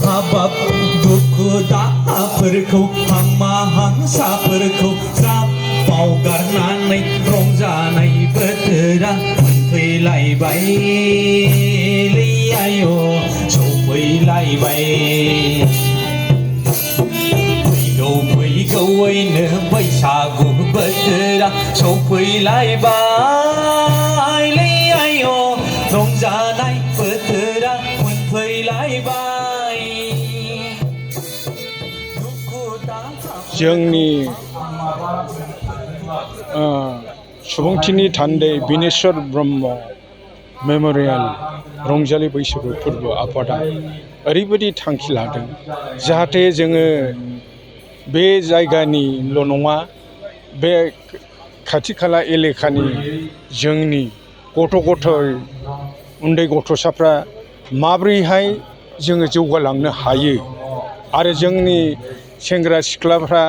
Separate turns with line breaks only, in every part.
हाबाब दुखु दाहाफोरखौ हांमा-हांसाफोरखौ ज्राब बावगारनानै रंजानाय बोथोरा मोनफैलायबायलै आय' सफैलायबाय फैगौयैनो बैसागु बोथोरा सफैलायबायलै आय' रंजानाय बोथोरा मोनफैलायबाय
जोंनि सुबुंथिनि थान्दै बिनेश्वर ब्रह्म मेम'रियेल रंजालि बैसागु फोरबो आफादा ओरैबायदि थांखि लादों जाहाथे जोङो बे जायगानिल' नङा बे खाथि खाला एलेकानि जोंनि गथ' उन्दै गथ'साफ्रा माब्रैहाय जोङो जौगालांनो हायो आरो जोंनि सेंग्रा सिख्लाफ्रा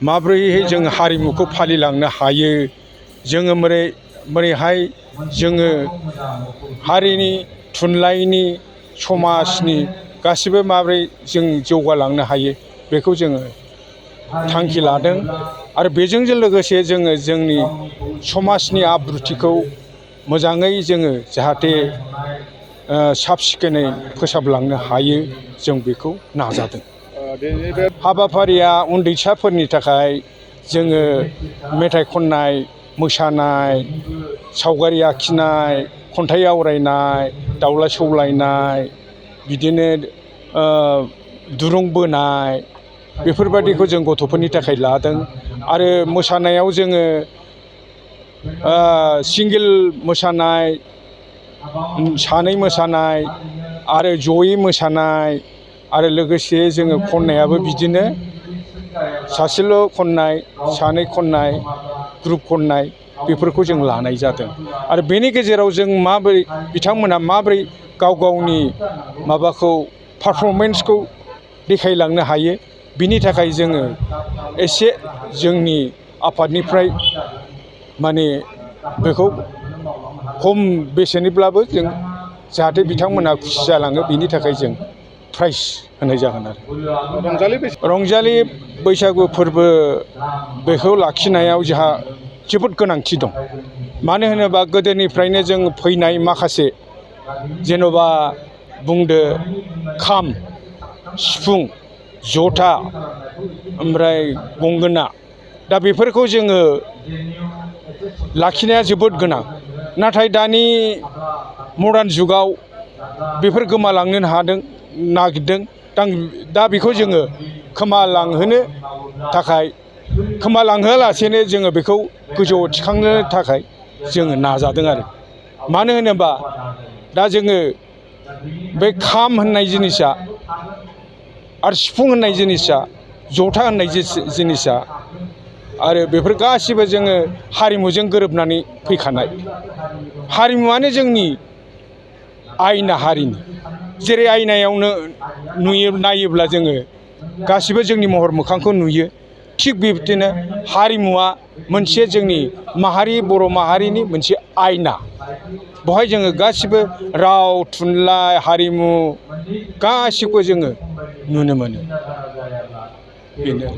माब्रैहाय जों हारिमुखौ फालिलांनो हायो जोङो बोरैहाय जोङो हारिनि थुनलाइनि समाजनि गासिबो माब्रै जों जौगालांनो हायो बेखौ जोङो थांखि लादों आरो बेजों लोगोसे जोङो जोंनि समाजनि आब्रुथिखौ मोजाङै जोङो जाहाथे साब सिखोनै फोसाबलांनो हायो जों बेखौ नाजादों। हाबाफारिया उन्दैसाफोरनि थाखाय जोङो मेथाइ खननाय मोसानाय सावगारि आखिनाय खन्थाइ आवरायनाय दाउला सौलायनाय बिदिनो दुरुं बोनाय बेफोरबादिखौ जों गथ'फोरनि थाखाय लादों आरो मोसानायाव जोङो सिंगेल मोसानाय सानै मोसानाय आरो जयै मोसानाय आरो लोगोसे जोङो खननायाबो बिदिनो सासेल' खननाय सानै खननाय ग्रुप खननाय बेफोरखौ जों लानाय जादों आरो बेनि गेजेराव जों माबोरै बिथांमोना माबोरै गाव गावनि माबाखौ पारफरमेन्सखौ देखायलांनो हायो बिनि थाखाय जोङो एसे जोंनि आफादनिफ्राय माने बेखौ खम बेसेननिब्लाबो जों जाहाथे बिथांमोना खुसि जालाङो बिनि थाखाय जों प्राइज होनाय जागोन आरो रंजालि बैसागु फोरबो बेखौ लाखिनायाव जोंहा जोबोद गोनांथि दं मानो होनोबा गोदोनिफ्रायनो जों फैनाय माखासे जेन'बा बुंदो खाम सिफुं जथा ओमफ्राय गंगोना दा बेफोरखौ जोङो लाखिनाया जोबोद गोनां नाथाय दानि मडार्न जुगाव बेफोर गोमालांनो नागिरदों दा बेखौ जोङो खोमालांहोआलासेनो जोङो बेखौ गोजौआव थिखांनो थाखाय जोङो नाजादों आरो मानो होनोबा दा जोङो बे खाम होननाय जिनिसा आरो सिफुं होननाय जिनिसा जथा होननाय जिनिसा आरो बेफोर गासिबो जोङो हारिमुजों गोरोबनानै फैखानाय हारिमुवानो जोंनि आयना हारिनि जेरै आयनायावनो नायोब्ला जोङो गासिबो जोंनि महर मोखांखौ नुयो थिग बिब्दिनो हारिमुवा मोनसे जोंनि बर' माहारिनि मोनसे आयना बेवहाय जोङो गासिबो राव थुनलाइ हारिमु गासिबो जोङो नुनो मोनो बेनो